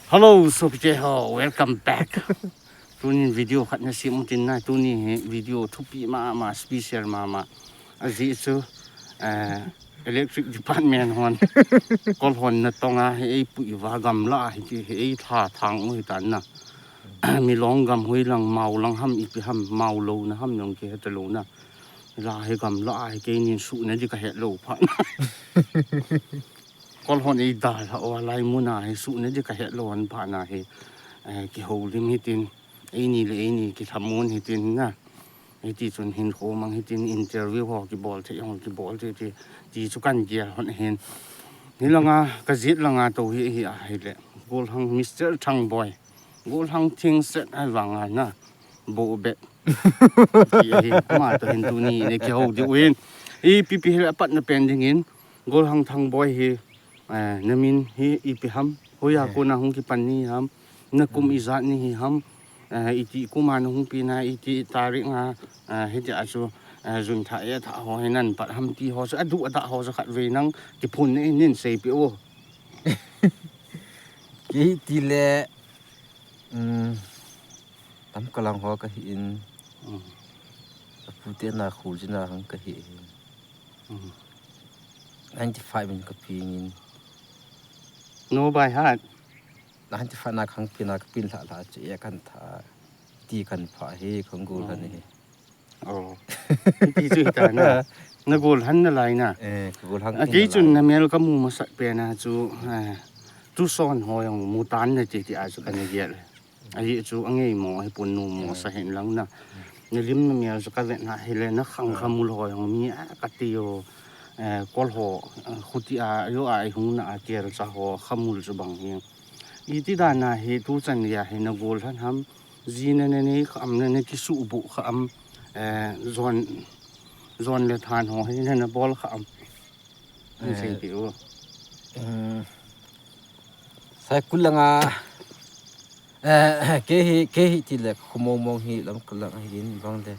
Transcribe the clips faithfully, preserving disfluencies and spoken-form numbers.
Hello, sopite ho, welcome back. Tunin video khat nasem utin na, tuni hi video thupi mama, special mama. Ajeh chu, eh, electric department hon, kol hon natong a, hi eipui uva gamla, hi, hi eitha thang u hitan na. Milong gam hoilang, Mao lang ham, ipi ham, Mao louna ham, jong kihe talou na. Hilai hi gamla, hi keinin suhna di kahet lou phat na. Kol hon eidalha u, hilai muna hi suhna di kahet lou phat na hi, eh, kihoulim hitin, eini le eini kilhamon hitin na. Hiti chun hinkho mang hitin interview ho kibol thei, ho kibol thei ti, ti chu kagel hon hin. Hilanga, kajet langa tou hi, hi ahile. Golhang Mister Thangboi. Golhang thingset ahivanga na. Bo bet. Ti ahi, ama toh hin tuni nikihou diu hin. Ipi pi hile apatna pen dingin. Golhang Thangboi hi, eh, namin hi ipi ham. Hoiya kona hung kipan ni ham. Nakum ijat ni hi ham. Eh, iti kuma nahung pi na, iti tarik nga, eh, hiti a chu, eh, jun tha e tha ho hi napat ham ti ho chu, adu ada ho chu khatvei nang kiphun nei nin seipeh o. Kei tile, um, Lamka lang ho kahin, Mm. Kapute na khul jina hang kahin. Mm. Ninety-five in kapengin. No by heart. Ninety-five na khang pina kapin lha lha chu e kan tha. Ti kan pha hi khang gol han hi. Oh. Ti chu ta na. Na gol han nalai na. Eh, ka gol han. A kei chun namel kamu masat pen a chu, eh, tuson ho jong mutan na ti ti a chu kana gel. Ahi chu angei mo, ahi pon nu mo sa hin lang na. Nalim namel chu kavet na hile nakhang khamul ho jong mi a kati o, eh, kol ho, eh, khuti a, jo a ihung na a kel cha ho khamul chu bang hi. Iti dan a hi tuchan gei a hi nagol han ham, ji nanei kha am, nakisuhbuh kha am, eh, jon, jon le than ho hi nabol kha am. Ni seipeh o. Um, Saikul langa, eh, kei hi, kei hi tile khomong mong hi Lamka lang ahin, bang le,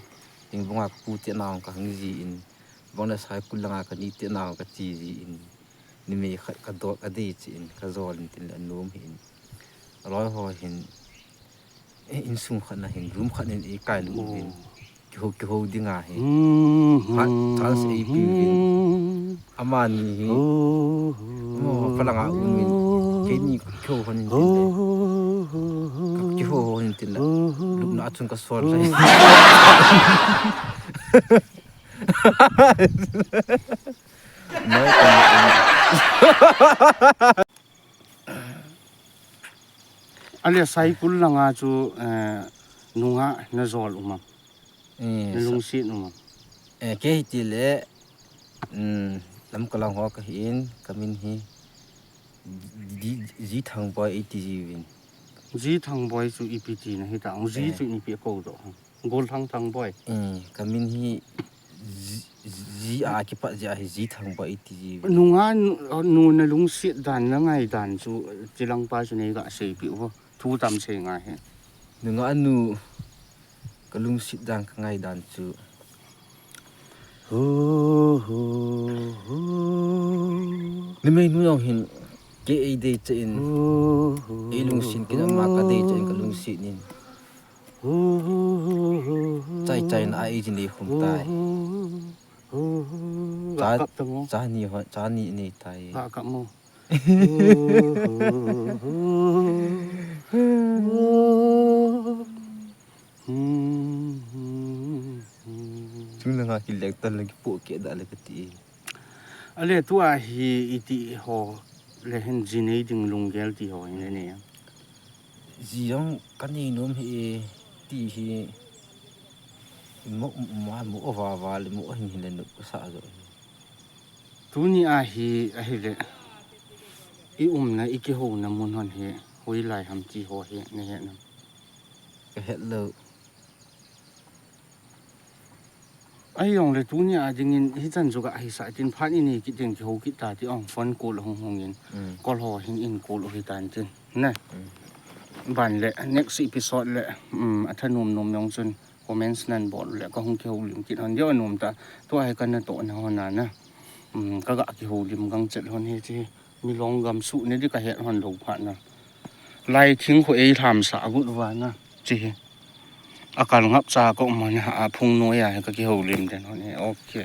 hing banga kapute na kahang jin, bang le Saikul langa kanite na kache jin, numei khat kadot kadei chen, kajol in tin le anom hin. Aloi ho hin, eh, insung khat na hin, room khat in eikai lum hin. Kihou, kihou dinga hi. Phat, chance eipe uvin. Amani hi. Mo, palanga um in. Keini kihou hon in tin le. Kihou hon in tin le. Lupna achung kasol lai. Noi ka Ale Saikul langa chu, eh, nunga najol um am? Eh, nalungset um am? Eh, kei hi tile, um, Lamka lang ho kahin, kamin hi, Ji, Ji Thangboi eiti jiuvin. Ji Thangboi chu ipi tina hita, Ji chu ipi kou doh ham? Golhang Thangboi. Eh, kamin hi Ji, Ji a kipat jeh a hi Ji Thangboi eiti jiuvin. Nunga nu, nu nalungset dan nangai dan chu, chilang pa chu neiga seipeh o. Thu tam sei ngai hi. Nunga nu kalungset dan kangai dan chu. Numei nu jong hin kei eidei cheh in. Eilungset kit ama kadei cheh in kalungset in. Chai chai na a eijin eikhum tai. Cha, cha ni ho, cha ni nei tai. Ga kap mo. Chung langa kilek tan le kipoh keh da le kati. Ale tua hi iti ho le hin ji nei ding lunggel ti ho hin le ne. Ji jong kanei nom hi ti hi mo, mo, mo va va le mo hin hin le nu sa jo hi. Tuni a hi, ahile, i umna, i kihouna mun hon hi, hoilai ham ti ho hi, nahet nam? Kahet lou. Ahijongle tuni a dingin, hichan chu kahisah tin phat inei kit ding kihou kit ta ti ong phone call hung hung in. Mm. Kol ho hin in call u hitan tin. Ne? Mm. Ban le, next episode le, um, athanom nom jong chun. Comments nan bol le kahung kihoulim kit hon diu anom ta. Tua hi kana tohna hon a na. Um, kaga kihoulim gangchet hon hi chi. Milong gam suhna di kahet hon lou phat na. Lai thing khu ei lhamsah agut uva na. Chi hi. Akal ngap cha ka um hon a, phung noiya hi ka kihoulim den hon hi. Ok.